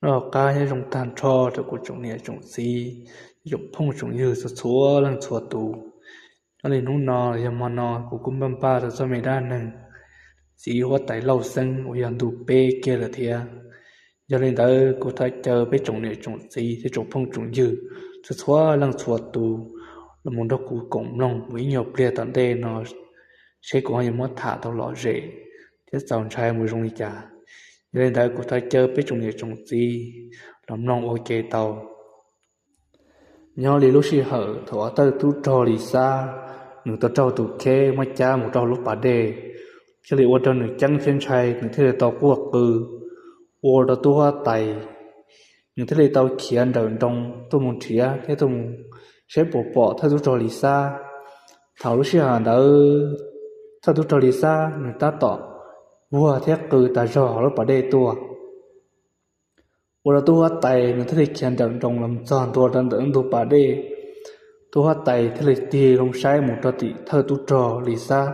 Noj qab nyob zoo tag nrho rau kuv tsoom niam tsoom txiv, tsoom phooj tsoom ywg txhua txhua leej txhua tus. Nyob li hnub no yog hmo no kuv kuj npaj npaj tau txoj me dab neeg txiv huab tais Lauj Xeeb uas yog ntu peb kiag lawm thiab. Yog li ntawd kuv thov caw peb tsoom niam tsoom txiv thiab tsoom phooj tsoom ywg txhua txhua leej txhua tus los mus nrog kuv koom mloog mus ib nyuag pliag tom ntej no, seb kuv ho yuav muab tham tau lom zem thiab txaus ntshai mus zoo li cas. Yog li ntawd kuv thov caw peb tsoom niam tsoom txiv los mloog ua ke tau. Nyob li lub sij hawm thaum uas thawj tub rog Lis Xab nws tau raug tus kheb muab cab mus rau lub pas dej, thiaj li ua rau nws ceeb thiab ntshai, nws thiaj li tau quaj qw ua rau tub huab tais, nws thiaj li tau khiav nrawm nroos tuaj mus nrhiav thiab tuaj mus saib puas pom thawj tub rog Lis Xab. Thaum lub sij hawm ntawd thawj tub rog Lis Xab nws tab tom vuag thiab qw tas zog hauv lub pas dej tuaj, ua rau tub huab tais nws thiaj li khiav nrawm nroos los txog ntua rau ntawm ntug pas dej. Tub huab tais thiaj li tig loo saib mus rau tim thawj tub rog Lis Xab,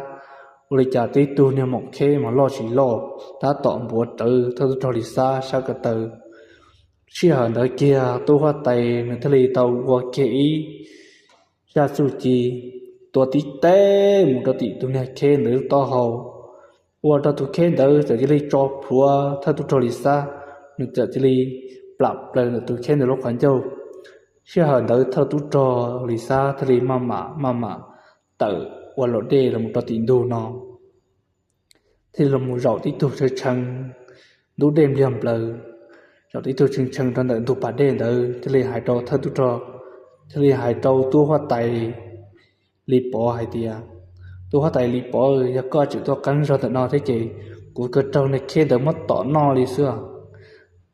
ua li cas tib tug niag maum kheb mas loj tsis loj tab tom npuav rawv thawj tub rog Lis Xab sab ko taw. Sij hawm ntawd kiag tub huab tais nws thiaj li tau ua kiag ib zaj txuj ci tua tib teg mus rau tim tus niag kheb ntawd lub taub hau, ua rau tus kheb ntawd txawm cia li tso plhuav thawj tub rog Lis Xab, nws txawm cia li plam plaws ntawm tus kheb ntawd lub qhov ncauj. Sij hawm ntawd thawj tub rog Lis Xab thiaj li maj mam maj mam tawm ua luam dej los rau tim ntug no, thiaj li los zaum tib tug tshee tshee, ntub dej npliag nplaws, zaum tib tug tshee tshee rau ntawm ntug pas dej ntawd thiaj li hais rau thawj tub rog, thiaj li hais rau tub huab tais Lis Pov hais tias, tub huab tais Lis Pov, yog koj tseem tuaj qeeb zog ntawm no thiab ces kuv ko raug niag kheb ntawd muab tom noj li xwb.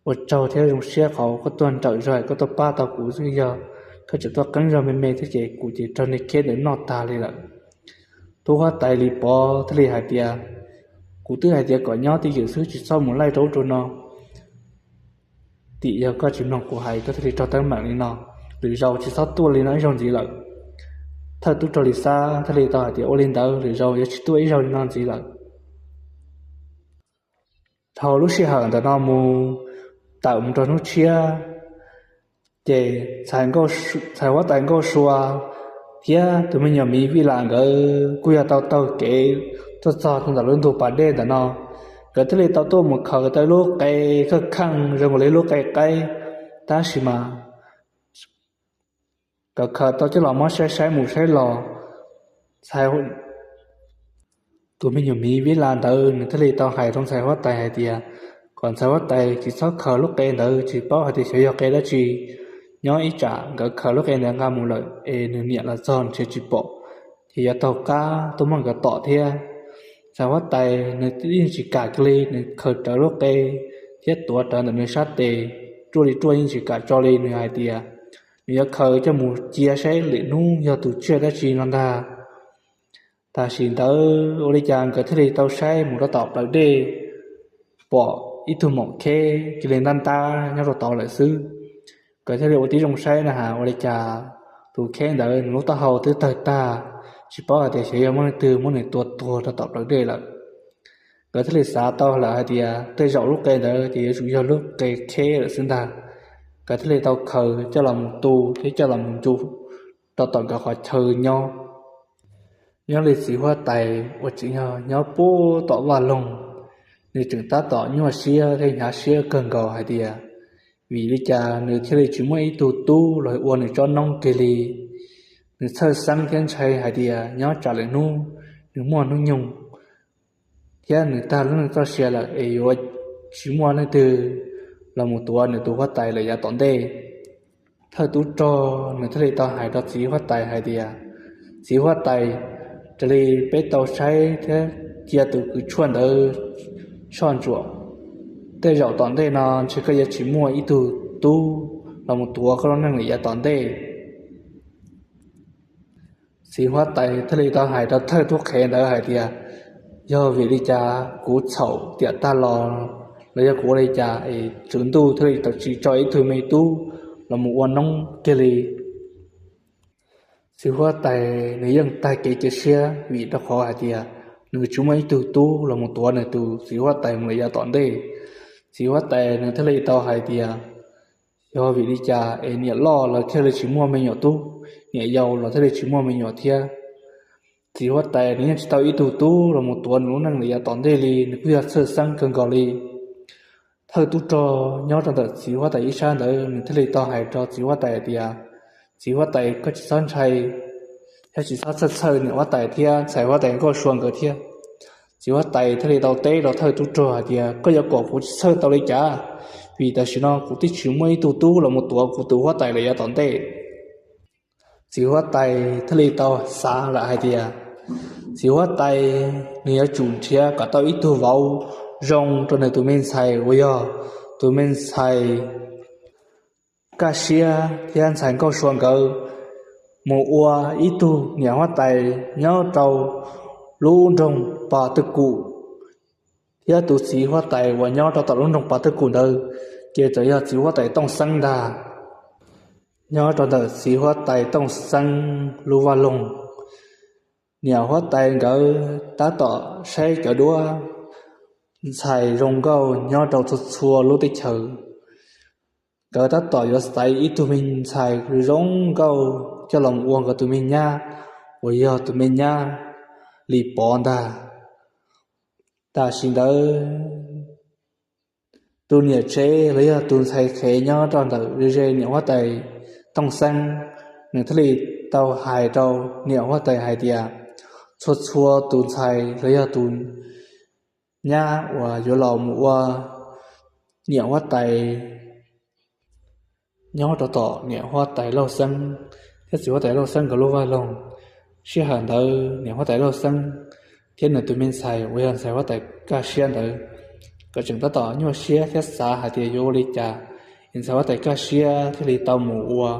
Ua tsaug thiab zoo siab qhov koj tuaj nrawm zog koj tuaj pab tau kuv xwb, yog koj tseem tuaj qeeb zog me me thiab ces kuv ces raug niag kheb ntawd noj tag li lawm. Tub huab tais Lis Pov thiaj li hais tias, kuv twb hais tias kom nyob twj ywm xwb tsis txhob mus laij rau ub rau no. Tim yog koj tsis mloog kuv hais koj thiaj li raug teeb meem li no, lwm zaus tsis txhob tuaj li no ib zaug ntxiv lawm. Thawj tub rog Lis Xab thiaj li tau hais tias, ua li ntawd lwm zaus yuav tsis tuaj ib zaug li no ntxiv lawm. Dhau lub sij hawm ntawm no mus tawm mus rau hnub tshiab, ces ntxhais huab tais Nkauj Sua thiab tus me nyuam miv Vij Las nkawd kuj yog tau taug kev tuaj txog ntawm lub ntug pas dej ntawm no. Nkawd thiaj li tau tuaj mus khaws tau lub qe khawj kheej zoo nkaus li lub qe qaib, tab sis mas nkawd khaws tau coj los muab saib saib mus saib los, ntxhais tus me nyuam miv Vij Las ntawd nws thiaj li tau hais rau ntxhais huab tais hais tias, kom ntxhais huab tais tsis txhob khaws lub qe ntawd, tsis paub hais tias xyov yog qe dab tsi. Nyob ib tsam nkawd khaws lub qe ntawd nqa mus lawm es nws niam los txog nrhiav tsis pom, ces yuav taug qab tuaj muab nkawd tom thiab. Ntxhais huab tais nws yeej tsis kam kiag li, nws khaws rawv lub qe thiab tuav rawv ntawm nws sab tes, ruaj li ruaj yeej tsis kam tso li. Nws hais tias nws yuav khaws coj mus cia saib lwm hnub yog tus tsiaj dab tsi no ntag. Tam sim ntawd ua li cas nkawd thiaj li tau saib mus rau tom plawv dej, pom ib tug maum kheb cia li ntab ntab nyob rau tod lawm xwb. Nkawd thiaj li ua tib zoo saib na has ua li cas tus kheb ntawd nws lub taub hau twb tawg tag, tsis paub hais tias xyov yog muaj leej twg muab nws tua tuag rau tom plawv dej lawm. Nkawd thiaj li xav tau lawm hais tias tej zaum lub qe ntawd ces yuav tsum yog lub qe kheb lawm xwb ntag. Nkawd thiaj li tau khaws coj los mus tu thiab coj los mus ncu rau tom nkawd qhov chaw nyob. Nyob li txiv huab tais uas tseem yog nyob puag tom vaj loog, nws tseem tab tom nyuaj siab thiab hnyav siab kawg nkaus hais tias vim li cas nws thiaj li tsis muaj ib tug tub los ua nws tsob noob kiag li. Nws txhawj xeeb thiab ntshai hais tias nyob tsam lwm hnub nws muaj hnub nyoog thiab nws tag lub neej txoj sia lawm es yuav tsis muaj leej twg los mus tuav nws tus huab tais lawm yav tom ntej. Thawj tub rog nws thiaj li tau hais rau txiv huab tais hais tias, txiv huab tais, raws li peb tau saib thiab cia tus kws tshuaj ntawd soj ntsuam, tej zaum tom ntej no ntshe koj yuav tsis muaj ib tug tub los mus tuav koj lub neej lawm yav tom ntej. Txiv huab tais thiaj li tau hais rau thawj tub qhev ntawd hais tias, yog vim li cas kuv txhaum tiam tag los, los yog kuv ua li cas es tswv ntuj thiaj li tau tsis tso ib tug me tub los mus ua noob kiag li. Txiv huab tais nws yeej tag kev cia siab vim rau qhov hais tias nws tsis muaj ib tug tub los mus tuav nws tus txiv huab tais mus lawm yav tom ntej. Txiv huab tais nws thiaj li tau hais tias, yog vim li cas es niam loj los thiaj li tsis muaj me nyuam tub, niam yau los thiaj li tsis muaj me nyuam thiab. Txiv huab tais nws yeej tsis tau ib tug tub los mus tuav nws lub neej lawm yav tom ntej li, nws kuj yog txhawj xeeb kawg nkaus li. Thawj tub rog nyob rau ntawm txiv huab tais ib sab ntawd nws thiaj li tau hais rau txiv huab tais hais tias, txiv huab tais, koj tsis txhob ntshai thiab tsis txhob txhawj txhawj niam huab tais thiab ntxhais huab tais Nkauj Sua nkawd thiab. Txiv huab tais thiaj li tau teb rau thawj tub rog hais tias, koj yuav kom kuv tsis txhawj tau li cas, vim tam sim no kuv twb tsis muaj ib tug tub los mus tuav kuv tus huab tais lawm yav tom ntej. Txiv huab tais thiaj li tau xav lawm hais tias, txiv huab tais nws yuav tsum nrhiav kom tau ib tug vauv zoo rau nws tus me ntxhais uas yog tus me ntxhais Kaj Siab thiab ntxhais Nkauj Sua nkawd mus ua ib tug niam huab tais nyob rau lub nroog Pas Twj Kum, thiab tus txiv huab tais uas nyob rau tom lub nroog Pas Twj Kum ntawd ces txawm yog txiv huab tais Tooj Xeeb ntag. Nyob rau ntawm txiv huab tais Tooj Xeeb lub vaj loog, niam huab tais nkawd tab tom saib cov duab ntxhais zoo nkauj nyob rau txhua txhua lub teb chaws. Nkawd tab tom yuav xaiv ib tug me ntxhais zoo nkauj coj los ua nkawd tus me nyab uas yog tus me nyab Lis Pov ntag. Tam sim ntawd tus niam tsev los yog tus ntxhais qhev nyob rau ntawm ze niam huab tais Tooj Xeeb, nws thiaj li tau hais rau niam huab tais hais tias, txhua txhua tus ntxhais los yog tus nyab uas yuav los mus ua niam huab tais nyob rau tom niam huab tais Lauj Xeeb thiab txiv huab tais Lauj Xeeb nkawd lub vaj loog. Sij hawm ntawd niam huab tais Lauj Xeeb thiab nws tus me ntxhais uas yog ntxhais huab tais Kaj Siab ntawd, nkawd tseem tab tom nyuaj siab thiab xav hais tias yuav ua li cas es ntxhais huab tais Kaj Siab thiaj li tau mus ua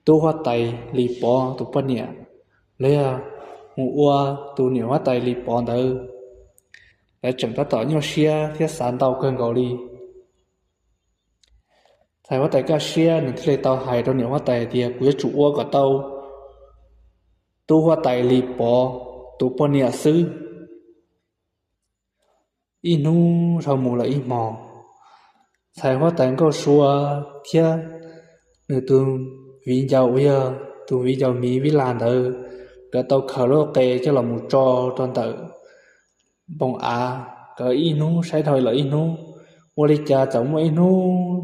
tub huab tais Lis Pov tus poj niam, los yog mus ua tus niam huab tais Lis Pov ntawd, lawv tseem tab tom nyuaj siab thiab xav ntau kawg nkaus li. Ntxhais huab tais Kaj Siab nws thiaj li tau hais rau niam huab tais hais tias, kuv yuav tsum ua kom tau tub huab tais Lis Pov tus poj niam xwb. Ib hnub dhau mus lawm ib hmos, ntxhais huab tais Nkauj Sua thiab nws tus viv ncaus uas yog tus viv ncaus miv Vib Las ntawd, nkawd tau khaws lub qe coj los mus tso rau ntawm npoo av. Nkawd ib hnub saib dhau lawm ib hnub, ua li cas txawm muaj ib hnub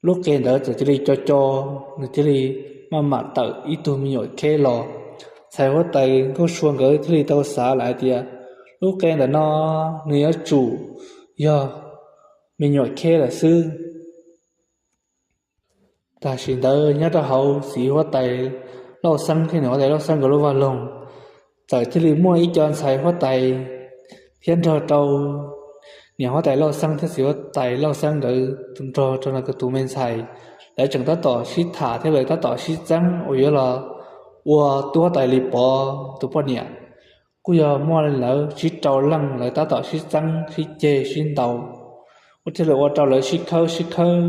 lub qe ntawd txawm cia li co co, nws thiaj li maj mam tawm ib tug me nyuam kheb los. Ntxhais huab tais Nkauj Sua nkawd thiaj li tau xav lawm hais tias, lub qe ntawm no nws yuav tsum yog me nyuam kheb lawm xwb. Tam sim ntawd nyob rau hauv txiv huab tais Lauj Xeeb thiab niam huab tais Lauj Xeeb nkawd lub vaj loog, txawm thiaj li muaj ib co ntxhais huab tais thiab nrog rau niam huab tais Lauj Xeeb thiab txiv huab tais Lauj Xeeb nkawd nrog rau nkawd tus me ntxhais, lawv tseem tab tom sib tham thiab lawv tab tom sib txeeb uas yuav los ua tub huab tais Lis Pov tus poj niam. Kuj yog muaj li ntawd tsib rau leej, lawv tab tom sib txeeb sib ceg sib ntaus, ua thiaj li ua rau lawv sib khawb sib khawb.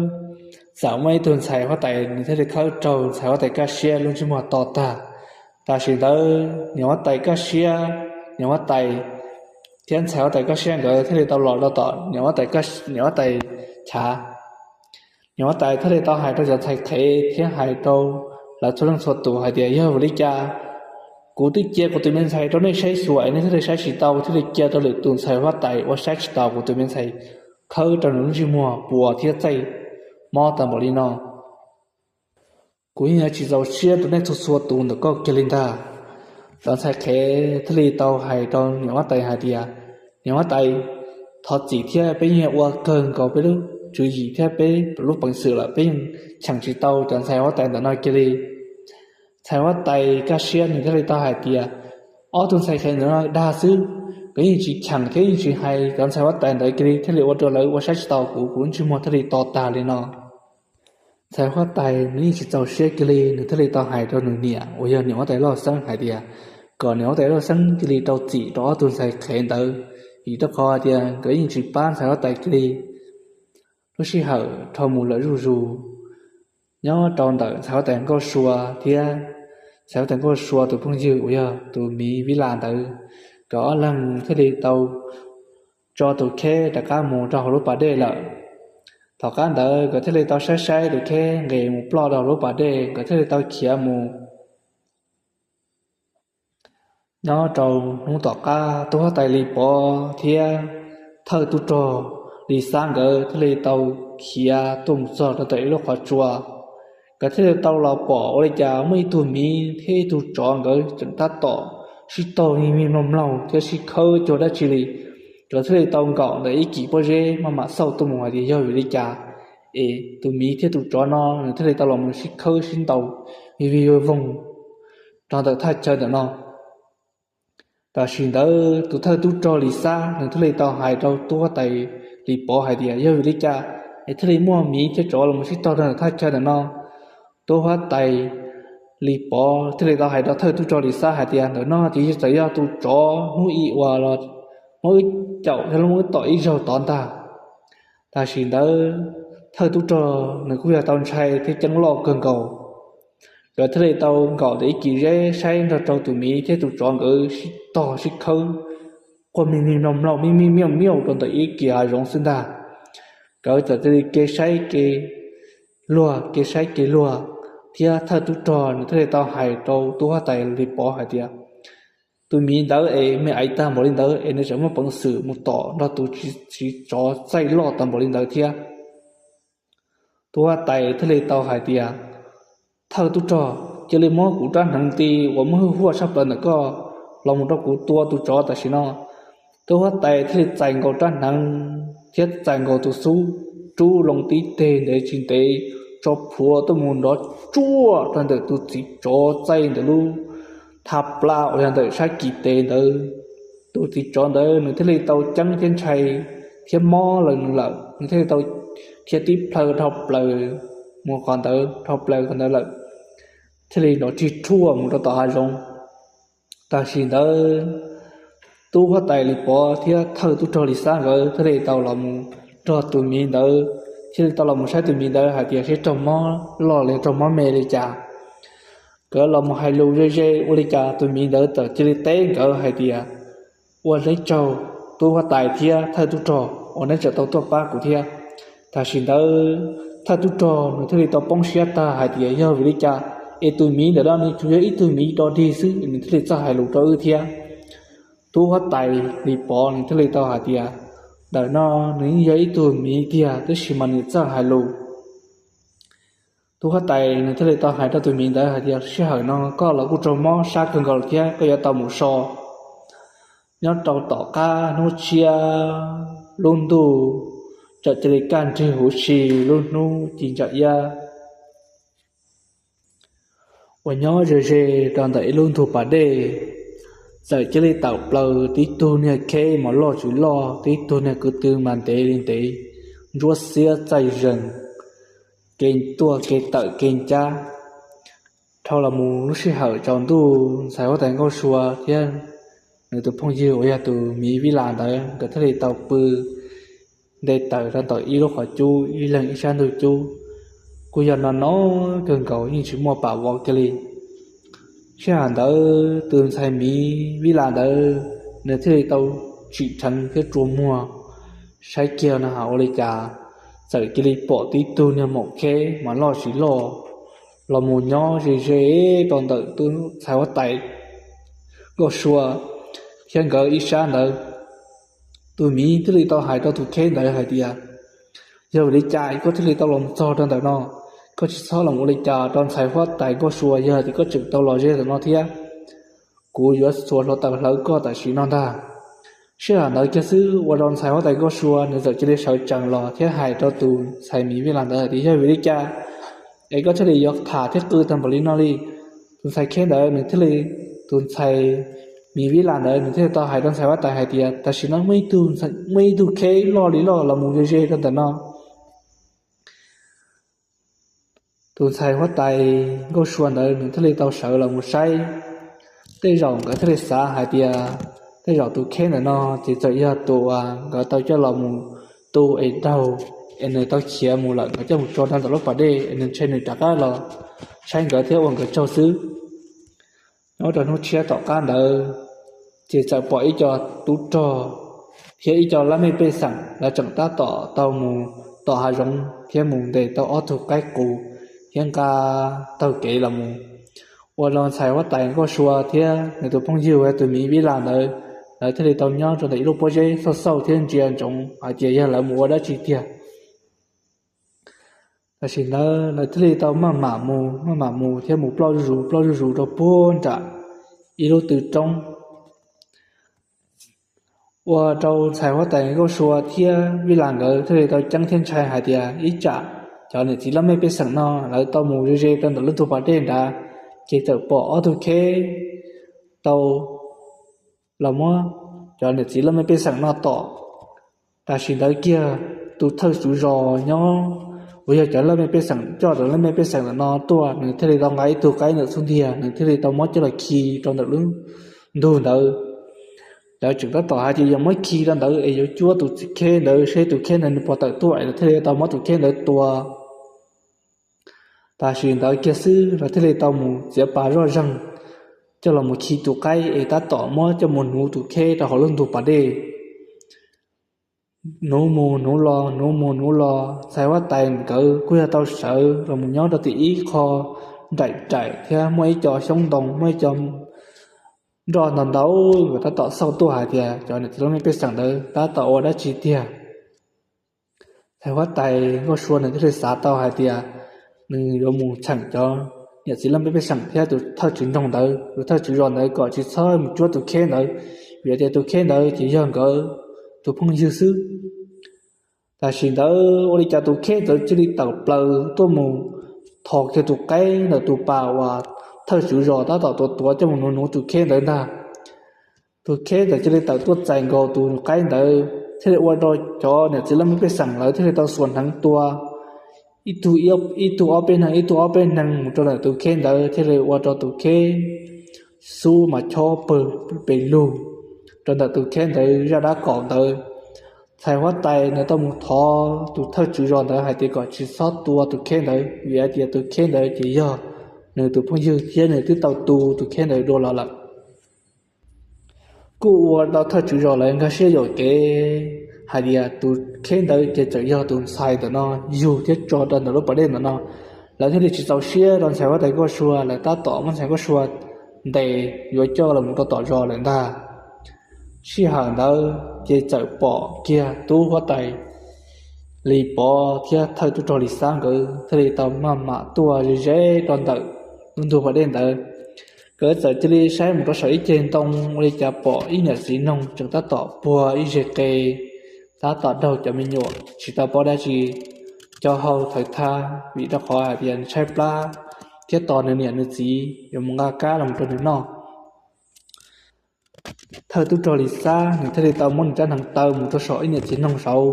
Txawm muaj ib tug ntxhais huab tais nws thiaj li khawb raug ntxhais huab tais Kaj Siab lub ntsej muag to tag. Tam sim ntawd niam huab tais Kaj Siab, niam huab tais thiab ntxhais huab tais Kaj Siab nkawd thiaj li tau los rau tom niam huab tais, niam huab tais Chav. Niam huab tais thiaj li tau hais rau cov ntxhais qhev thiab hais rau lawv txhua leej txhua tus hais tias, yog vim li cas kuv twb cia kuv tus me ntxhais rau nej saib xyuas es nej thiaj li saib tsis tau, thiaj li cia rau lwm tus ntxhais huab tais ua saib tsis taus kuv tus me ntxhais, khawb rau nws lub ntsej muag puas thiab txaij mob tag npaum li no. Kuv yeej yuav tsis txaus siab rau nej txhua txhua tus ntawm koj kiag li ntag. Cov ntxhais qhev thiaj li tau hais rau niam huab tais hais tias, niam huab tais, thov txim thiab, peb yeej ua kawg nkaus peb lub tswv yim thiab peb lub peev xwm lawm, peb yeej cheem tsis tau cov ntxhais huab tais ntawm no kiag li. Ntxhais huab tais Kaj Siab nws thiaj li tau hais tias, ob tug ntxhais qhev ntawm no dag xwb, nkawd yeej tsis cheem thiab yeej tsis hais cov ntxhais huab tais ntawd kiag li, thiaj li ua rau lawv ua saib tsis taus kuv, kuv lub ntsej muag thiaj li to tag li no. Ntxhais huab tais nws yeej tsis txaus siab kiag li, nws thiaj li tau hais rau nws niam uas yog niam huab tais Lauj Xeeb hais tias, kom niam huab tais Lauj Xeeb cia li rau txim rau ob tug ntxhais qhev ntawd, vim rau qhov hais tias nkawd yeej tsis pab ntxhais huab tais kiag li. Lub sij hawm dhau mus lawm zuj zus, nyob rau ntawm ntxhais huab tais Nkauj Sua thiab ntxhais huab tais Nkauj Sua tus phooj ywg uas yog tus miv Vib Las ntawd, nkawd ob leeg thiaj li tau tso tus kheb rov qab mus rau hauv lub pas dej lawm. Tom qab ntawd nkawd thiaj li tau saib saib tus kheb nqes mus ploj rau hauv lub pas dej, nkawd thiaj li tau khiav mus. Nyob rau hnub tom qab, tub huab tais Lis Pov thiab thawj tub rog Lis Xab nkawd thiaj li tau khiav tuaj mus txog rau ntawm ib lub qhov tsua. Nkawd thiaj li tau los pom ua li cas muaj ib tug miv thiab ib tug tsov nkawd tseem tab tom sib taug me me mloog mloog thiab sib khawb cuag dab tsi li. Nkawd thiaj li tau nkaum ntawm ib kis pob zeb maj mam xauj tuaj mus hais tias yog vim li cas es tus miv thiab tus tsov no nws thiaj li tau los mus sib khawb sib ntaus vij vij voog rau ntawm thaj chaw ntawm no. Tam sim ntawd tus thawj tub rog Lis Xab nws thiaj li tau hais rau tub huab tais Lis Pov hais tias yog vim li cas es thiaj li muaj miv thiab tsov los mus sib taug rau ntawm thaj chaw ntawm no. Tub huab tais Lis Pov thiaj li tau hais rau thawj tub rog Lis Xab hais tias ntawm no ces txawm yog tus tsov hnub i uas los muab wb caum thiab muab wb tom ib zaug tod ntag. Tam sim ntawd thawj tub rog nws kuj yog tau ntshai thiab ceeb loj kawg nkaus. Nkawd thiaj li tau nkaum ntawm ib kis zeb saib nrog rau tus miv thiab tus tsov nkawd sib tog sib khawb quaj me me mloog mloog me me miauj miauj rau ntawm ib kis hav zoov xwb ntag. Nkawd txawm cia li kev saib kev luag, kev saib kev luag, thiab thawj tub rog nws thiaj li tau hais rau tub huab tais Lis Pov hais tias tus miv ntawd es me aiv tag npaum li ntawd es nws tseem muaj peev xwm mus tom nrog tus txiv tsov txaij loj tag npaum li ntawd thiab. Tub huab tais thiaj li tau hais tias thawj tub rog, cia li muab kuv rab hneev ti uas muaj hwj huaj tshaj plaws ntawm koj los mus rau kuv tua tus tsov tam sim no. Tub huab tais thiaj li txais nkaus rab hneev thiab txais nkaus tus xub, rub loo tib teg ntev tsis ntev tso plhuav tuaj mus nrov tsuaj rau ntawm tus txiv tsov txaij ntawm lub thaj plab uas yog ntawm sab kis tes ntawd. Tus txiv tsov ntawd nws thiaj li tau ceeb thiab ntshai thiab mob lawm nws lawm, nws thiaj li tau khiav tib plhaw dhau plaws mus qhov ntawd dhau plaws qhov ntawd lawm, thiaj li nrov rig rhuaj mus rau tom hav zoov. Tam sim ntawd tub huab tais Lis Pov thiab thawj tub rog Lis Xab nkawd thiaj li tau los mus nrog tus miv ntawd, thiaj li tau los mus saib tus miv ntawd hais tias seb raug mob loj los raug mob me li cas. Nkawd los mus hais lus ze ze ua li cas tus miv ntawd txawm cia li teb nkawd hais tias, ua neb tsaug tub huab tais thiab thawj tub rog uas neb tseem tau tuaj pab kuv thiab. Tam sim ntawd thawj tub rog nws thiaj li tau poob siab tag hais tias yog vim li cas es tus miv ntawm no nws tsuas yog ib tug miv do dig xwb nws thiaj li txawj hais lus rau wb thiab. Tub huab tais Lis Pov nws thiaj li tau hais tias, ntawm no nws yeej yog ib tug miv tiag tab sis mas nws txawj hais lus. Tub huab tais nws thiaj li tau hais rau tus miv ntawd hais tias, sij hawm no koj los kuj raug mob sab kawg nkaus thiab koj yuav tau mus so. Nyob rau tom qab hnub tshiab, lub ntuj txawm cia li kaj nrig huv si, lub hnub ci ntsa iab uas nyob ze ze rau ntawm ib lub ntug pas dej, txawm cia li tawm plaws tib tug niag kheb mas loj tsis loj, tib tug niag kwv tw mas ntev li ntev, ntsuab xiab txaij zees, kev tuaj kev tawm kev ncab. Dhau los mus lub sij hawm tsaus ntuj, ntxhais huab tais Nkauj Sua thiab nws tus phooj ywg uas yog tus miv Vib Las ntawd nkawd thiaj li tau pw nte taws rau ntawm ib lub qhov cub, ib leeg ib sab ntug cub. Kuj yog no no kawg nkaus yeej tsis muaj pam vov kiag li. Sij hawm ntawd tus ntxhais miv Vib Las ntawd nws thiaj li tau tsim dheev thiab rua muag saib kiag no ha ua li cas, txawm cia li pom tib tug niag maum kheb mas loj tsis loj los mus nyob ze ze rau ntawm tus ntxhais huab tais Nkauj Sua thiab nkawd ib sab ntawd. Tus miv thiaj li tau hais rau tus kheb ntawd hais tias, yog vim li cas koj thiaj li tau los txog rau ntawm no? Koj tsis txhob los ua li cas rau ntxhais huab tais Nkauj Sua, yog tias koj tseem tau los ze ntawm no thiab, kuv yuav xuas hluav taws hlawv koj tam sim no ntag. Sij hawm ntawd kiag xwb ua rau ntxhais huab tais Nkauj Sua nws txawm cia li sawv tsees los thiab hais rau tus ntxhais miv Vib Las ntawd hais tias, yog vim li cas es koj thiaj li yuav tham thiab qw tag npaum li no li? Tus ntxhais kheb ntawd nws thiaj li, tus ntxhais miv Vib Las ntawd nws thiaj li tau hais rau ntxhais huab tais hais tias, tam sim no muaj ib tug kheb loj li loj los mus ze ze rau ntawm no. Tus ntxhais huab tais Nkauj Sua ntawd nws thiaj li tau sawv los mus saib. Tej zaum nkawd thiaj li xav hais tias, tej zaum tus kheb ntawm no ces txawm yog tus uas nkawd tau coj los mus tu es daug, es nws tau khiav mus lawm, nkawd coj mus tso rau ntawm lub pas dej es nws ntshe nws rov qab los saib nkawd thiab ua nkawd tsaug xwb. Nyob rau hnub tshiab tom qab ntawd, ces txawm pom ib co tub rog thiab ib co laj mej pej xeem lawv tseem tab tom tau mus tom hav zoov thiab mus ntes tau ob tug qaib qus thiab nqa taug kev los mus. Ua rau ntxhais huab tais Nkauj Sua thiab nws tus phooj ywg uas tus miv Vib Las ntawd, lawv thiaj li tau nyob rau ntawm ib lub pob zeb xauj xauj thiab ntsia ntsoov hais tias yog lawv mus ua dab tsi tiag. Tam sim ntawd lawv thiaj li tau maj mam mus, maj mam mus thiab mus ploj zuj zus, ploj zuj zus rau puag nram ib lub tw roob. Ua rau ntxhais huab tais Nkauj Sua thiab Vij Las nkawd thiaj li tau ceeb thiab ntshai hais tias ib tsam cov niam txiv laj mej pej xeem no lawv tau mus ze ze rau ntawm lub ntug pas dej nrad, ces txawm pom ob tug kheb tau los muab cov niam txiv laj mej pej xeem no tom. Tam sim ntawd kiag tus thawj tswv zos nyob uas yog cov laj mej pej xeem coj cov laj mej pej xeem ntawm no tuaj, nws thiaj li tau nqa ib tug qaib ntawm xub ntiag, nws thiaj li tau muab coj los khi rau ntawm lub ntug ntawd. Lawv tseem tab tom hais tias yog muab khi rau ntawd es yuav cuab tus kheb ntawd seb tus kheb ntawd nws puas tawm tuaj es lawv thiaj li tau muab tus kheb ntawd tua. Tam sim ntawd kiag xwb lawv thiaj li tau mus txiav pas zoj zeeg coj los mus khi tus qaib es tab tom muab coj mus hnuv tus kheb rau hauv lub ntug pas dej. Hnuv mus hnuv los, hnuv mus hnuv los, ntxhais huab tais nkawd kuj yog tau sawv los mus nyob rau tim ib qho nraim raim thiab muaj ib co xyoob ntoo, muaj ib co nroj ntau ntau, nkawd tab tom xauj tuaj hais tias cov niam txiv laj mej pej xeem ntawd tab tom ua dab tsi tiag. Ntxhais huab tais Nkauj Sua nws thiaj li xav tau hais tias nws yuav mus cheem cov niam txiv laj mej pej xeem thiab tus thawj tswv nroog ntawd, tus thawj tswv zos ntawd kom tsis txhob mus cuab tus kheb ntawd, vim tias tus kheb ntawd ces yog nkawd tus phooj ywg xwb. Tam sim ntawd ua li cas tus kheb ntawd cia li tawm plaws tuaj mus thos kiag tus qaib ntawm tus pas uas thawj tswv zos tab tom tuav tuav coj mus hnuv hnuv tus kheb ntawd ntag. Tus kheb ntawd cia li tawm tuaj txais nkaus tus qaib ntawd thiaj li ua rau cov niam txiv laj mej pej xeem lawv thiaj li tau xuas hneev tua. ib tug ob peb neeg, ib tug ob peb neeg mus rau ntawm tus kheb ntawd thiaj li ua rau tus kheb xub mas chob pawg pes lug rau ntawm tus kheb ntawd zaj dab kaum ntawd. Ntxhais huab tais nws tau mus thov tus thawj tswv zos ntawd hais tias kom tsis txhob tua tus kheb ntawd vim hais tias tus kheb ntawd ces yog nws tus phooj ywg thiab nws twb tau tu tus kheb ntawd dua los lawm. Kuj ua rau thawj tswv zos lawv nkag siab yuam kev hais tias tus kheb ntawd ces txawm yog tus ntxhais ntawm no yug thiab tso rau ntawm lub pas dej ntawm no. Lawv thiaj li tsis txaus siab rau ntxhais huab tais Nkauj Sua, lawv tab tom muab ntxhais Nkauj Sua ntes yuav coj los mus rau tom zos lawm ntag. Sij hawm ntawd ces txawm pom kiag tub huab tais Lis Pov thiab thawj tub rog Lis Xab nkawd thiaj li tau maj mam tuaj ze ze rau ntawm lub ntug pas dej ntawd. Nkawd txawm cia li saib mus rau saum ib ceg ntoo ua li cas pom ib niam txiv noog tseem tab tom puag ib zeg qe, tab tom daug cov me nyuam tsis tau paub dab tsi, co hau thawv thab vim rau qhov hais tias nws tshaib plab thiab tos nws niam nws txiv yuav mus nqa kab los rau nws noj. Thawj tub rog Lis Xab nws thiaj li tau muab nws rab hneev taw mus rau saum ib niam txiv noog saud.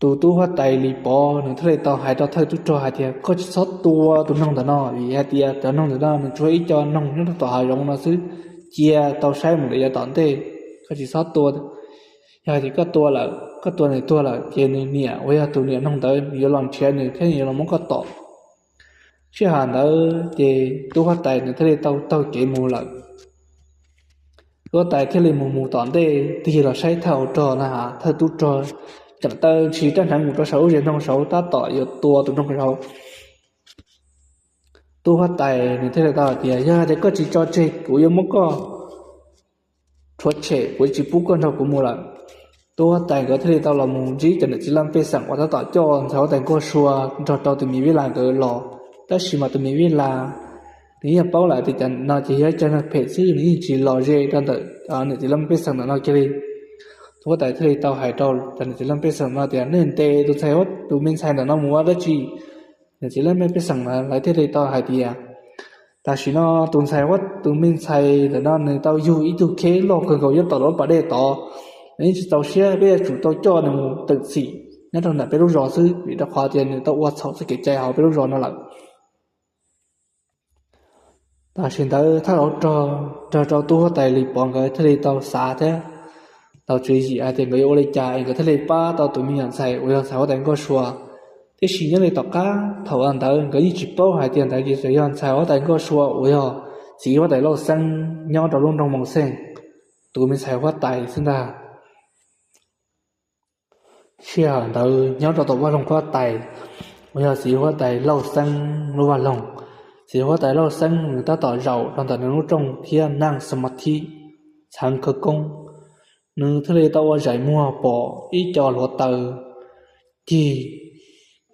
Tus tub huab tais Lis Pov nws thiaj li tau hais rau thawj tub rog hais tias, koj tsis txhob tua tus noog ntawm no, vim hais tias cov noog ntawm no nws tsuas ib co noog nyob rau tom hav zoov no xwb, cia tau saib mus lawm yav tom ntej, koj tsis txhob tua. Yog hais tias koj tua lawm, koj tua nws tuag lawm ces nws niam uas yog tus niam noog ntawd nws yuav los nrhiav nws thiab nws yuav los muab koj tom. Sij hawm ntawd ces tub huab tais nws thiaj li tau taug kev mus lawm. Tub huab tais thiaj li mus mus tom ntej tig los saib thawj hauv rog na, thawj tub rog tseem taw ntshis rab hneev mus rau saum lub zes noog saud tab tom yuav tua tus noog saud. Tub huab tais nws thiaj li tau hais tias, yog tias koj tsis tso tseg kuv yuav muab koj rhuav tshem, kuv tsis pub koj nrog kuv mus lawm. Tub huab tais nkawd thiaj li tau los mus ntsib cov niam txiv laj mej pej xeem uas tab tom coj ntxhais huab tais Nkauj Sua nrog rau tus miv vij las nkawd los. Tab sis mas tus miv vij las nws yeej paub lawm tias cov no ces yog ib co neeg phem xwb, nws yeej tsis los ze rau ntawm niam txiv laj mej pej xeem ntawm no kiag li. Tub huab tais thiaj li tau hais rau cov niam txiv laj mej pej xeem no tias, nej ntes tus ntxhais, tus me ntxhais ntawm no mus ua dab tsi? Niam txiv laj mej pej xeem lawv thiaj li tau hais tias, tam sim no tus ntxhais, tus me ntxhais ntawm no nws tau yug ib tug kheb loj kawg nkaus nyob tom lub pas dej tod, nws yeej tsis txaus siab, peb yuav tsum tau coj nws mus tawm txim nyob rau ntawm peb lub zos xwb, vim rau qhov tias nws tau ua txhaum txoj kev cai hauv peb lub zos no lawm. Tam sim ntawd thawj hauv rog nrog rau tub huab tais Lis Pov nkawd thiaj li tau xav thiab tau tswv yim hais tias nkawd yuav ua li cas es nkawd thiaj li pab tau tus me nyuam ntxhais uas yog ntxhais huab tais Nkauj Sua. Tiam sis nyob li tom qab thaum ntawd nkawd yeej tsis paub hais tias ntawd ces txawm yog ntxhais huab tais Nkauj Sua uas yog txiv huab tais Lauj Xeeb nyob rau lub nroog Moo Xeej, tus me ntxhais huab tais xwb ntag. Sij hawm ntawd nyob rau tom vaj loog huab tais uas yog txiv huab tais Lauj Xeeb lub vaj loog, txiv huab tais Lauj Xeeb nws tab tom zaum rau ntawm nws lub rooj thiab naj xas mas thib txheev khawv koob. Nws thiaj li tau ua zaim muag pom ib co hluav taws cig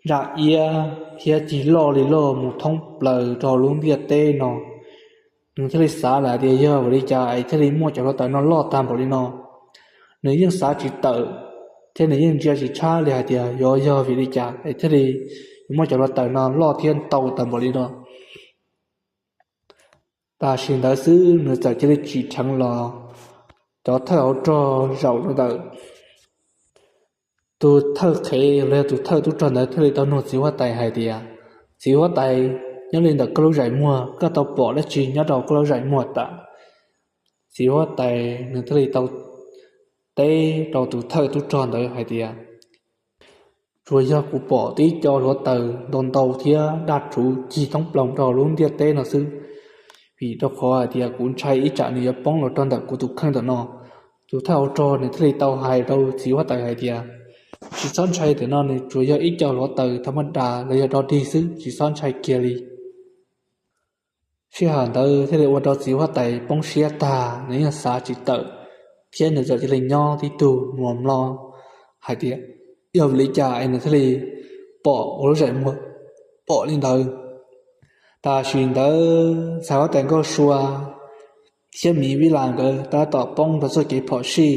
ntsaj iab thiab cig loj li loj mus thoob plaws rau lub ntiaj teb no. Nws thiaj li xav lawm tias yog vim li cas es thiaj li muaj cov hluav taws no loj tag npaum li no. Nws yeej xav tsis tawm thiab nws yeej ntsia tsis tshab li hais tias yuav yog vim li cas es thiaj li yuav muaj cov hluav taws no loj thiab ntau tag npaum li no. Tam sim ntawd xwb nws txawm cia li tsim dheev los, cov thawj hauv rog zaum rau ntawm tus thawj qhev los yog tus thawj tub rog ntawd thiaj li tau nug txiv huab tais hais tias, txiv huab tais, nyob li ntawm koj lub zaim muag koj tau pom dab tsi nyob rau koj lub zaim muag tas? Txiv huab tais nws thiaj li tau teb rau tus thawj tub rog ntawd hais tias, tsuas yog kuv pom tib co hluav taws ntau ntau thiab daj rhuv cig thoob plaws rau lub ntiaj teb no xwb, vim rau qhov hais tias kuv ntshai ib tsam nws yuav poob los rau ntawm kuv tus kheej ntawm no. Tus thawj hauv rog nws thiaj li tau hais rau txiv huab tais hais tias, tsis txhob ntshai, ntawm no nws tsuas yog ib co hluav taws thaj maj das los yog dog dig xwb, tsis txhob ntshai kiag li. Sij hawm ntawd thiaj li ua rau txiv huab tais poob siab tag, nws yeej xav tsis tawm, thiab nws txawm cia li nyob tib tug mos mlom hais tias, yog vim li cas es nws thiaj li pom ua lub zaim muag pom li ntawd. Tam sim ntawd ntxhais huab tais Nkauj Sua thiab miv Vij Las nkawd tab tom poob rau txoj kev phom sij.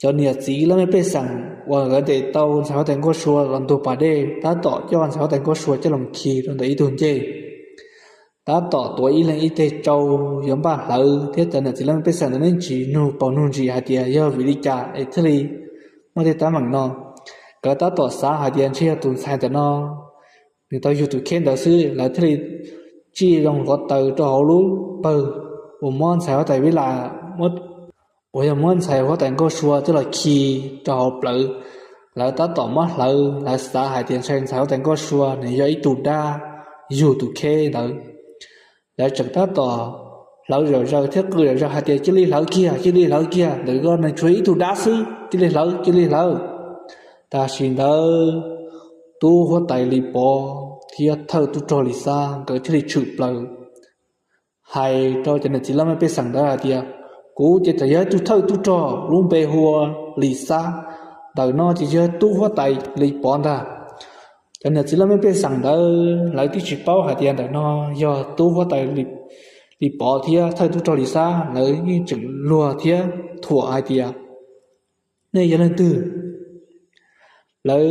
Cov niam txiv laj mej pej xeem uas nkawd ntes tau ntxhais huab tais Nkauj Sua los ntug pas dej tab tom coj ntxhais huab tais Nkauj Sua coj los khi rau ntawm ib tug ncej. Tab tom tuav ib leeg ib teg tsau yuav npaj hlawv, thiab cov niam txiv laj mej pej xeem ntawd yeej tsis nug paus nug ntsis hais tias yog vim li cas es thiaj li muaj tej teeb meem no. nkawd tab tom xav hais tias ntshe yog tus ntxhais ntawm no nws tau yug tus kheb ntawd xwb, lawv thiaj li tsij zoo hluav taws rau hauv lub pawg uas muab ntxhais huab tais Vib Las, uas yog muab ntxhais huab tais Nkauj Sua coj los khi rau hauv plawv. Lawv tab tom muab hlawv, lawv xav hais tias ntshe ntxhais huab tais Nkauj Sua nws yog ib tug dab yug tus kheb ntawd. Lawv tseem tab tom hlawv zom zaws thiab qw zom zaws hais tias cia li hlawv kiag, cia li hlawv kiag, ntawm ko nws tsuas ib tug dab xwb, cia li hlawv, cia li hlawv. Tam sim ntawd tub huab tais Lis Pov thiab thawj tub rog Lis Xab nkawd thiaj li tshwm plaws hais rau cov niam txiv laj mej pej xeem ntawd hais tias, kuv ces txawm yog ib tug thawj tub rog lub npe hu ua Lis Xab, ntawm no ces yog tub huab tais Lis Pov ntag. Cov niam txiv laj mej pej xeem ntawd lawv twb tsis paub hais tias ntawm no yog tub huab tais Lis Pov thiab thawj tub rog Lis Xab, lawv yeej tseem luag thiab thuam hais tias, nej yog leej twg? Lawv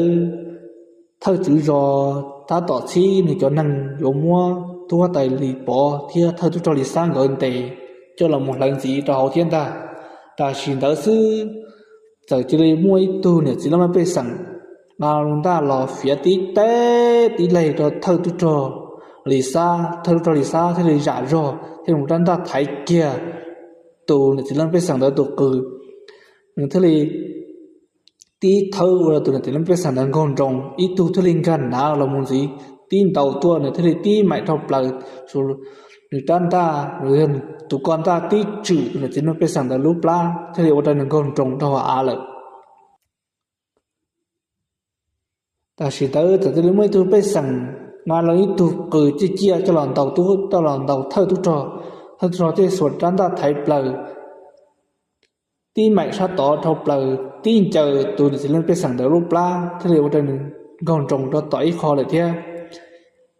thawj tswv zos tab tom txhib nws cov neeg yuav muab tub huab tais Lis Pov thiab thawj tub rog Lis Xab nkawd ntes coj los mus hlawv ntxiv rau hauv thiab ntag. Tam sim ntawd xwb txawm cia li muaj ib tug niam txiv laj mej pej xeem nqa loo ntaj los fiav tib teb tib leeg rau thawj tub rog Lis Xab. Thawj tub rog Lis Xab thiaj li zam zog thiaj li mus rab ntaj thaiv kiag tus niam txiv laj mej pej xeem ntawd tus qws. Nws thiaj li tib thawb ua rau tus niam txiv laj mej pej xeem ntawd nkaug nroos, ib tug thiaj li nkag nav los mus ntxiv, tib ntaus tuaj nws thiaj li tib maim dhau plaws. Nws rab ntaj, nws yog tus ko ntaj tib tswm tus niam txiv laj mej pej xeem ntawd lub plab thiaj li ua rau nws nkaug nroos rau hauv av lawm. Tam sim ntawd txawm cia li muaj ib tug pej xeem nqa los ib tug qws ciaj ciaj coj los ntaus tub, coj los ntaus thawj tub rog. Thawj tub rog thiaj xuas rab ntaj thaiv plaws, tib maim sab tod dhau plaws tib ncaws tus niam txiv laj mej pej xeem ntawd lub plab thiaj li ua rau nws nkaug nroos rau tom ib qho lawm thiab.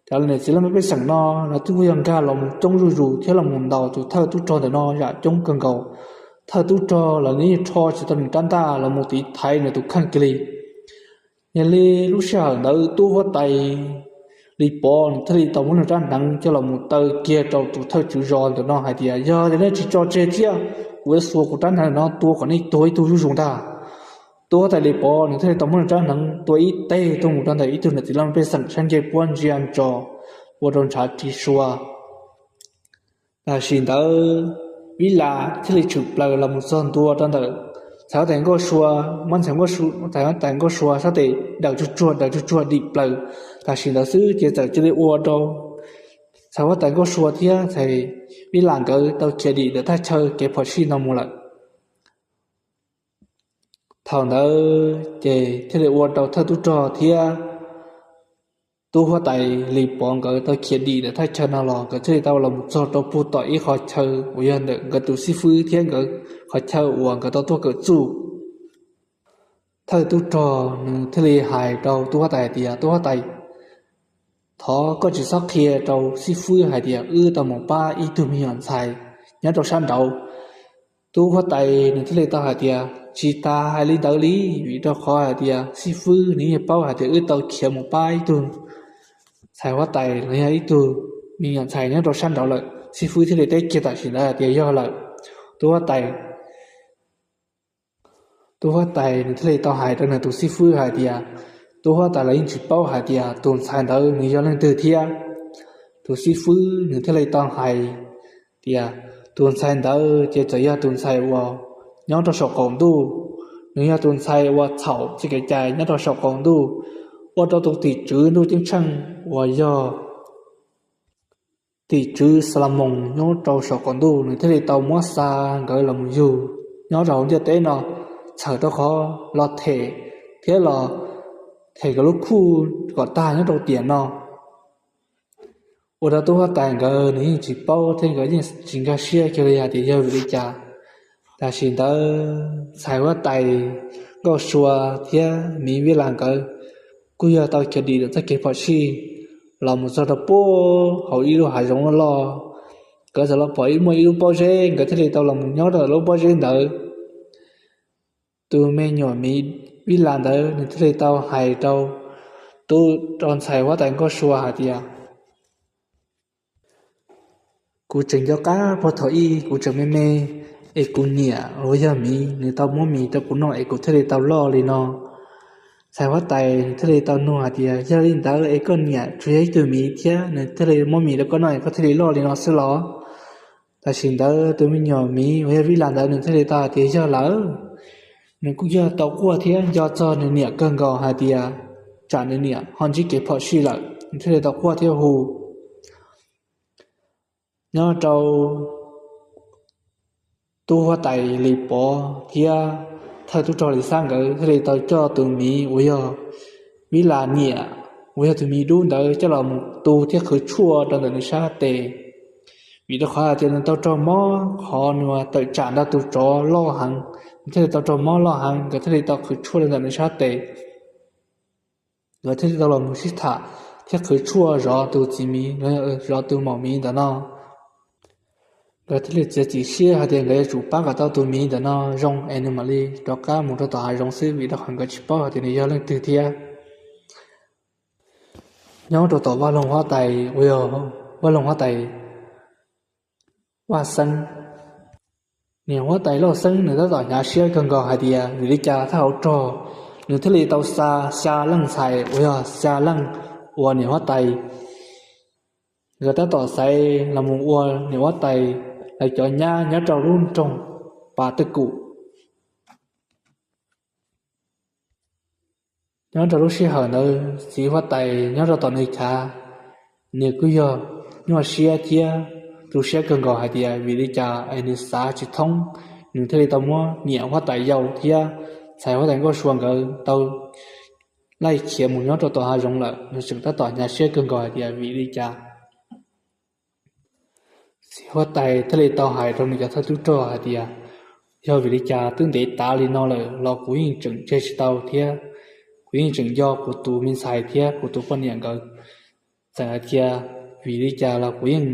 Cov niam txiv laj mej pej xeem no lawv twb yog nkag los mus coob zuj zus thiab los mus ntaus tus thawj tub rog ntawm no yam coob kawg nkaus. Thawj tub rog los nws yeej rho tsis tau nws rab ntaj los mus tiv thaiv nws tus kheej kiag li. Yog li lub sij hawm ntawd tub huab tais Lis Pov nws thiaj li tau muab nws rab hneev coj los mus taw kiag rau tus thawj tswv zos ntawm no hais tias, yog tias nej tsis tso tseg thiab, kuv yuav xuas kuv rab hneev no tua kom nej tuag ib tug zuj zus ntag. Tub huab tais Lis Pov nws thiaj li tau muab nws rab hneev tua ib teg tuaj mus rau ntawm ib tug niam txiv laj mej pej xeem sab ncej puab ntsia ntsos, ua rau ntshav ris sua. Tam sim ntawd Vib Las thiaj li tshwm plaws los mus txog ntua rau ntawm ntxhais huab tais Nkauj Sua, muab ntxhais huab tais Nkauj Sua sab tes daws tsuag tsuag daws tsuag tsuag dim plaws. Tam sim ntawd xwb ces txawm cia li ua rau ntxhais huab tais Nkauj Sua thiab ntxhais Vib Las nkawd tau khiav dim ntawm thaj chaw kev phom sij no mus lawm. Thaum ntawd ces thiaj li ua rau thawj tub rog thiab tub huab tais Lis Pov nkawd tau khiav dim ntawm thaj chaw no los nkawd thiaj li tau los mus txog rau puag tom ib qho chaw uas yog ntawm nkawd tus xib fwb thiab nkawd qhov chaw uas nkawd tau tuaj kawm txuj. Thawj tub rog nws thiaj li hais rau tub huab tais hais tias, tub huab tais, thov koj tsis txhob qhia rau xib fwb hais tias wb tau mus pab ib tug me nyuam ntxhais nyob rau sab nraud. Tub huab tais nws thiaj li tau hais tias, tsis tas hais li ntawd li, vim rau qhov hais tias xib fwb nws yeej paub hais tias wb tau khiav mus pab ib tug ntxhais huab tais los yog ib tug me nyuam ntxhais nyob rau sab nraud lawm. Xib fwb thiaj li teb kiag tam sim ntawd hais tias yog lawm, tub huab tais. Tub huab tais nws thiaj li tau hais rau nws tus xib fwb hais tias, tub huab tais los yeej tsis paub hais tias tus ntxhais ntawd nws yog leej twg thiab. Tus xib fwb nws thiaj li tau hais tias, tus ntxhais ntawd ces txawm yog tus ntxhais uas nyob rau saum qaum ntuj, nws yog tus ntxhais uas txhaum txoj kev cai nyob rau saum qaum ntuj, ua rau tus tim tswv ntuj ceeb tsheej uas yog tim tswv Xas Las Moos nyob rau saum qaum ntuj nws thiaj li tau muab xa nkawd los mus yug nyob rau hauv ntiaj teb no, txhawm rau qhov los them thiab los them nkawd lub khuj kom tag nyob rau tiam no. Ua rau tub huab tais nkawd nws yeej tsis paub thiab nkawd yeej tsis nkag siab kiag li hais tias yog vim li cas. Tam sim ntawd ntxhais huab tais Nkauj Sua thiab miv Vib Las nkawd kuj yog tau khiav dim ntawm txoj kev phom sij los mus txog rau puag hauv ib lub hav zoov loj loj. Nkawd txawm los pom ib muaj ib lub pob zeb, nkawd thiaj li tau los mus nyob rau lub pob zeb ntawd. Tus me nyuam miv Vib Las ntawd nws thiaj li tau hais rau tub, rau ntxhais huab tais Nkauj Sua hais tias, kuv tseem nco qab puag thaum ub kuv tseem me me es kuv niam uas yog miv nws tau muab mis rau kuv noj es kuv thiaj li tau loj li no. Ntxhais huab tais nws thiaj li tau nug hais tias, yog li ntawd es koj niam tsuas yog ib tug miv thiab nws thiaj li muab miv rau koj noj es koj thiaj li loj li no xwb los? Tam sim ntawd tus me nyuam miv uas yog Vib Las ntawd nws thiaj li tau hais tias, yog lawm. Nws kuj yog tau quaj thiab nco txog nws niam kawg nkaus hais tias tsam nws niam ho ntsib kev phom sij lawm, nws thiaj li tau quaj thiab hu. Nyob rau tub huab tais Lis Pov thiab thawj tub rog Lis Xab nkawd thiaj li tau coj tus miv uas yog Vib Las niam, uas yog tus miv dub ntawd coj los mus tu thiab qhwv tshuaj rau ntawm nws sab tes. Vim rau qhov hais tias nws tau raug mob qhov nws tawm tsam nrog tus tsov loj heev, nws thiaj li tau raug mob loj heev, nkawd thiaj li tau qhwv tshuaj rau ntawm nws sab tes. Nkawd thiaj li tau los mus sib tham thiab qhwv tshuaj zov tus txiv miv, zov tus maum miv ntawm no. Nkawd thiaj li txiav txim siab hais tias nkawd yuav tsum pab kom tau tus miv ntawm no zoo es nws mam li rov qab mus rau tom hav zoov xwb, vim rau qhov nkawd tsis paub hais tias nws yog leej twg thiab. Nyob rau tom Vaj Loog huab tais, Vaj Loog huab tais Vaj Xeeb, niam huab tais Lauj Xeeb nws tab tom hnyav siab kawg nkaus hais tias vim li cas thawj hauv rog nws thiaj li tau xa xya leej ntxhais uas yog xya leej uas niam huab tais nkawd tab tom xaiv los mus ua niam huab tais lawv cov nyab nyob rau lub nroog Pas Twj Kum. Nyob rau lub sij hawm ntawd txiv huab tais nyob rau tom nws chav, nws kuj yog nyuaj siab thiab tu siab kawg nkaus hais tias vim li cas es nws xav tsis thoob, nws thiaj li tau muab niam huab tais yau thiab ntxhais huab tais Nkauj Sua nkawd tau laij khiav mus nyob rau tom hav zoov lawm. Nws tseem tab tom hnyav siab kawg nkaus hais tias vim li cas. Txiv huab tais thiaj li tau hais rau nws cov thawj tub rog hais tias, yog vim li cas twb ntev tas li no lawm los kuv yeej tseem tseg tsis tau thiab kuv yeej tseem nco kuv tus me ntxhais thiab kuv tus poj niam nkawd. Txawm hais tias vim li cas los kuv yeej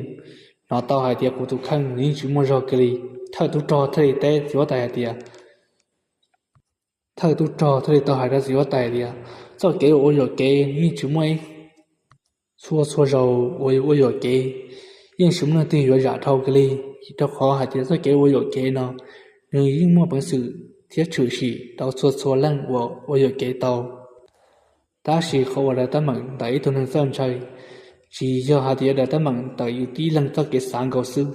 hnov tau hais tias kuv tus kheej nws yeej tsis muaj zog kiag li. Thawj tub rog thiaj li teb txiv huab tais hais tias, thawj tub rog thiaj li tau hais rau txiv huab tais tias, txoj kev uas ua yuam kev yeej tsis muaj ib txhua txhua zaus uas ua yuam kev, yeej tsis muaj leej twg yuav zam dhau kiag li, rau qhov hais tias txoj kev ua yuam kev no nws yeej muaj peev xwm thiab tshwm sim rau txhua txhua leej uas ua yuam kev tau. Tab sis qhov uas daws tab meem ntawm ib tug neeg txawj ntshai, tsis yog hais tias daws tab meem ntawm yus tib leeg txoj kev xav nkaus xwb.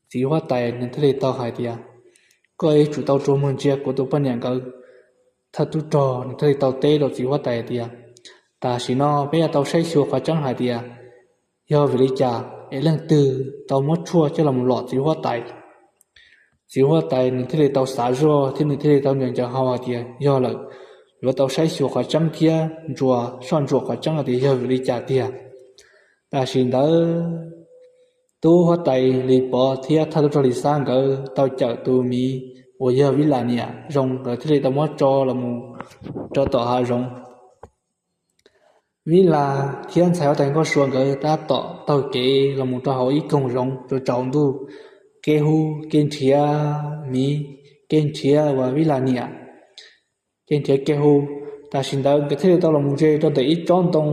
Txiv huab tais nws thiaj li tau hais tias, koj yuav tsum tau rua muag ntsia kuv tus poj niam nkawd. Thawj tub rog nws thiaj li tau teb rau txiv huab tais tias, tam sim no peb yuav tau saib xyuas qhov tseeb hais tias yog vim li cas es leej twg tau muab tshuaj coj los lom txiv huab tais. Txiv huab tais nws thiaj li tau xav zoj thiab nws thiaj li tau ncaws ncaws hau hais tias yog lawm, yuav tau saib xyuas qhov tseeb thiab ntsuas soj ntsuam qhov tseeb hais tias yog vim li cas tiag. Tam sim ntawd tub huab tais Lis Pov thiab thawj tub rog Lis Xab nkawd tau cawm tus miv uas yog Vib Las niam zoo, nkawd thiaj li tau muab tso los mus rau tom hav zoov. Vib Las thiab ntxhais huab tais Nkauj Sua nkawd tab tom taug kev los mus rau hauv ib koog zoov tsaus tsaus ntuj, kev hu kev nrhiav miv, kev nrhiav uas Vib Las niam, kev nrhiav kev hu. Tam sim ntawd nkawd thiaj li tau los mus ze rau ntawm ib tsob ntoo,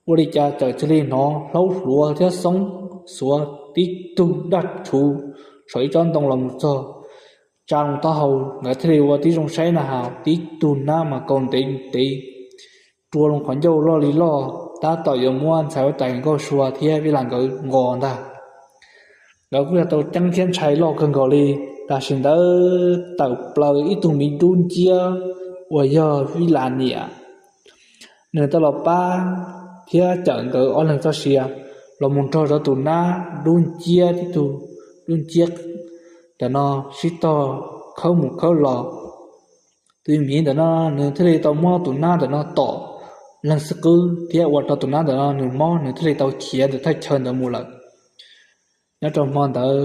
ua li cas txawm cia li hnov hlaub hluav thiab xoob xuav tib tug daj rhuv saum ib tsob ntoo los mus txog tsa loo taub hau. Nkawd thiaj li ua tib zoo saib na has tib tug nab mas kaus ntev ntev rua loo qhov ncauj loj li loj, tab tom yuav muab ntxhais huab tais Nkauj Sua thiab Vib Las nkawd nqos ntag. Nkawd kuj yog tau ceeb thiab ntshai loj kawg nkaus li. Tam sim ntawd tawm plaws ib tug miv dub nciab uas yog Vib Las niam, nws tau los pab thiab cawm nkawd ob leeg txoj sia los mus nrog rau tus nab dub nciab, tib tug dub nciab ntawm no sib tog khawb mus khawb los. Tus miv ntawm no nws thiaj li tau muab tus nab ntawm no tom leeg xwb qwb thiab ua rau tus nab ntawm no nws mob, nws thiaj li tau khiav ntawm thaj chaw ntawd mus lawm. Nyob rau hmo ntawd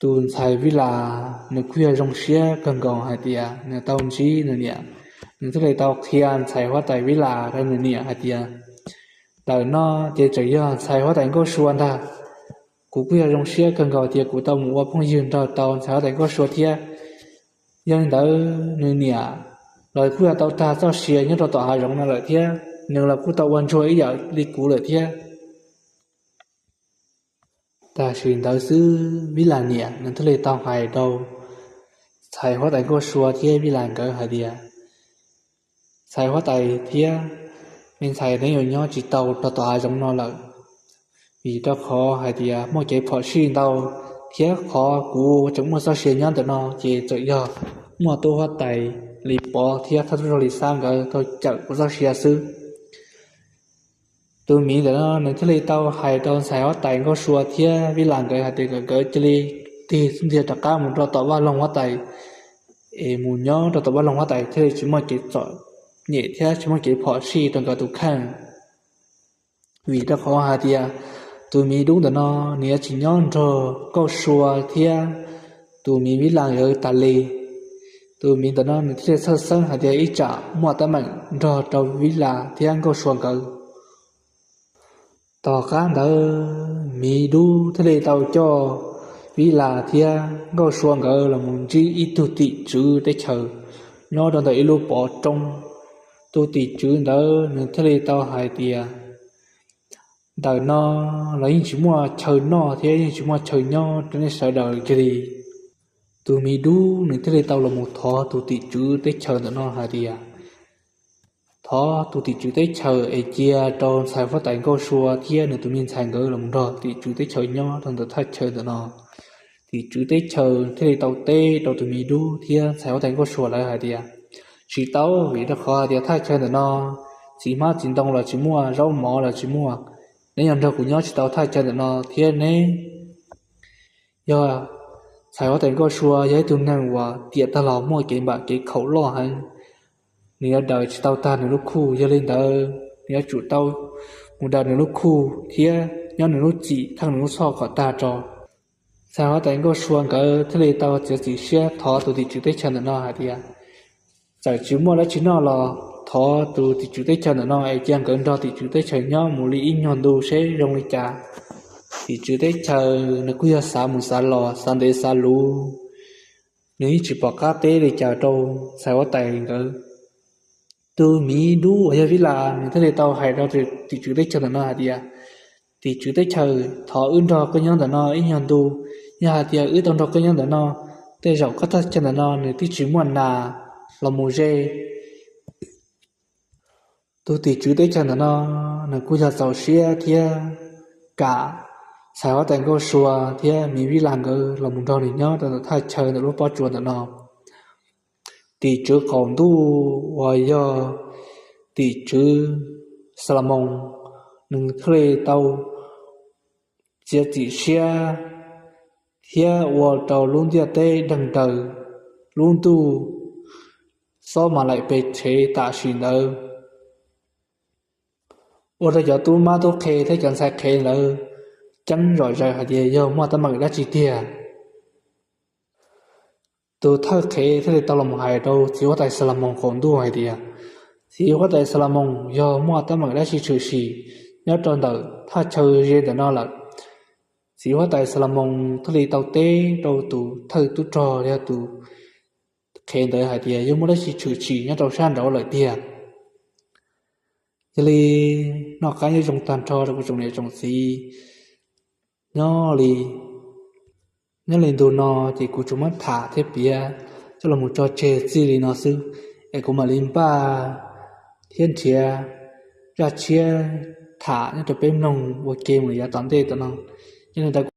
tus ntxhais Vib Las nws kuj yog zoo siab kawg nkaus hais tias nws tau ntsib nws niam. Nws thiaj li tau qhia ntxhais huab tais Vib Las rau nws niam hais tias, ntawm no ces tseem yog ntxhais huab tais Nkauj Sua ntag. Kuv kuj yog zoo siab kawg nkaus tias kuv tau mus ua phooj ywg nrog tau ntxhais huab tais Nkauj Sua thiab. Yog li ntawd nws niam los kuj yog tau tag txoj sia nyob rau tom hav zoov no lawm thiab, nws los kuj tau ua ntsuag ib yam li kuv lawm thiab. Tam sim ntawd xwb Vib Las niam nws thiaj li tau hais rau ntxhais huab tais Nkauj Sua thiab Vib Las nkawd hais tias, ntxhais huab tais thiab me ntxhais neb yuav nyob tsis tau rau tom hav zoov no lawm, vim rau qhov hais tias muaj kev phom sij ntau, thiab qhov kuv tseem muaj txoj sia nyob ntawm no ces txawm yog muaj tub huab tais Lis Pov thiab thawj tub rog Lis Xab nkawd tau cawm kuv txoj sia xwb. Tus miv ntawm no nws thiaj li tau hais rau ntxhais huab tais Nkauj Sua thiab Vib Las nkawd hais tias kom nkawd cia li tig ntxiag rov qab mus rau tom vaj loog huab tais, es mus nyob rau tom vaj loog huab tais thiaj li tsis muaj kev txom nyem thiab tsis muaj kev phom sij rau nkawd tus kheej. Vim rau qhov hais tias tus miv dub ntawm no nws yuav tsis nyob nrog Nkauj Sua thiab tus miv Vib Las nkawd tas li. Tus miv ntawm no nws thiaj li txhawj xeeb hais tias ib tsam muaj teeb meem nrog rau Vib Las thiab Nkauj Sua nkawd. Tom qab ntawd miv dub thiaj li tau coj Vib Las thiab Nkauj Sua nkawd los mus ntsib ib tug tim tswv teb chaws nyob rau ntawm ib lub pov roob. Tus tim tswv ntawd nws thiaj li tau hais tias ntawm no los yeej tsis muaj chaw noj thiab yeej tsis muaj chaw nyob rau nej sawv daws kiag li. Tus miv dub nws thiaj li tau los mus thov tus tim tswv teb chaws ntawm no hais tias thov tus tim tswv teb chaws es cia rau ntxhais huab tais Nkauj Sua thiab nws tus me ntxhais nkawd los mus nrog tim tswv teb chaws nyob rau ntawm thaj chaw ntawm no. Tim tswv teb chaws thiaj li tau teb rau tus miv dub thiab ntxhais huab tais Nkauj Sua lawv hais tias tsis tau, vim rau qhov hais tias thaj chaw ntawm no txiv hmab txiv ntoo los tsis muaj, zaub mov los tsis muaj. Neb yuav nrog kuv nyob tsis tau thaj chaw ntawm no thiab neb yog ntxhais huab tais Nkauj Sua yog ib tug neeg uas tiam tag los muaj kev npam kev khaum loj heev. Nws yuav daws tsis tau tag nws lub khuj, yog li ntawd nws yuav tsum tau mus daws nws lub khuj thiab nyob nws lub txim theej nws lub txhoj kom tag tso. Ntxhais huab tais Nkauj Sua nkawd thiaj li tau txiav txim siab thov tus tim tswv teb chaws ntawm no hais tias txawm tsis muaj dab tsi noj los thov tus tim tswv teb chaws ntawm no es cia nkawd nrog tim tswv teb chaws nyob mus li ib nyuag ntu seb zoo li cas. Tim tswv teb chaws nws kuj yog xav mus xav los xav ntev xav luv, nws yeej tsis pom qab teb li cas rau ntxhais huab tais nkawd. Tus miv dub uas yog Vib Las nws thiaj li tau hais rau tim tswv teb chaws ntawm no hais tias tim tswv teb chaws, thov wb nrog koj nyob ntawm no ib nyuag ntu. Yog hais tias wb tau nrog koj nyob ntawm no, tej zaum koj thaj chaw ntawm no nws twb tsis muaj nas los mus ze. Tus tim tswv teb chaws ntawm no nws kuj yog txaus siab thiab kam ntxhais huab tais Nkauj Sua thiab miv Vib Las nkawd los mus nrog nws nyob rau ntawm thaj chaw ntawm lub pob tsuas ntawm no. Tim tswv qaum ntuj uas yog tim tswv Xas Las Moos, nws thiaj li tau txiav txim siab thiab ua rau lub ntiaj teb deeg daws, lub ntuj xob mas laim pes tshev tam sim ntawd, ua rau cov tub mab tub qhe thiab cov ntxhais qhev lawv ceeb zom zaws hais tias yog muaj teeb meem dab tsi tiag. Tus thawj qhev thiaj li tau los hais rau txiv huab tais Xas Las Moos qaum ntuj hais tias txiv huab tais Xas Las Moos, yog muaj teeb meem dab tsi tshwm sim nyob rau ntawm thaj chaw ze ntawm no lawm. Txiv huab tais Xas Las Moos thiaj li tau teb rau tus thawj tub rog yog tus qhev ntawd hais tias yog muaj dab tsi tshwm sim nyob rau sab nraud lawm tiag. Yog li noj qab nyob zoo tag nrho rau kuv tsoom niam tsoom txiv. Nyob li, nyob li ntu no ces kuv tsuas muab tham thiab piav coj los tso tseg txij li no xwb, es kuv mam li npaj thiab nrhiav zaj tshiab tham nyob rau peb mloog ua ke mus yav tom ntej tam no. Yog li ntawd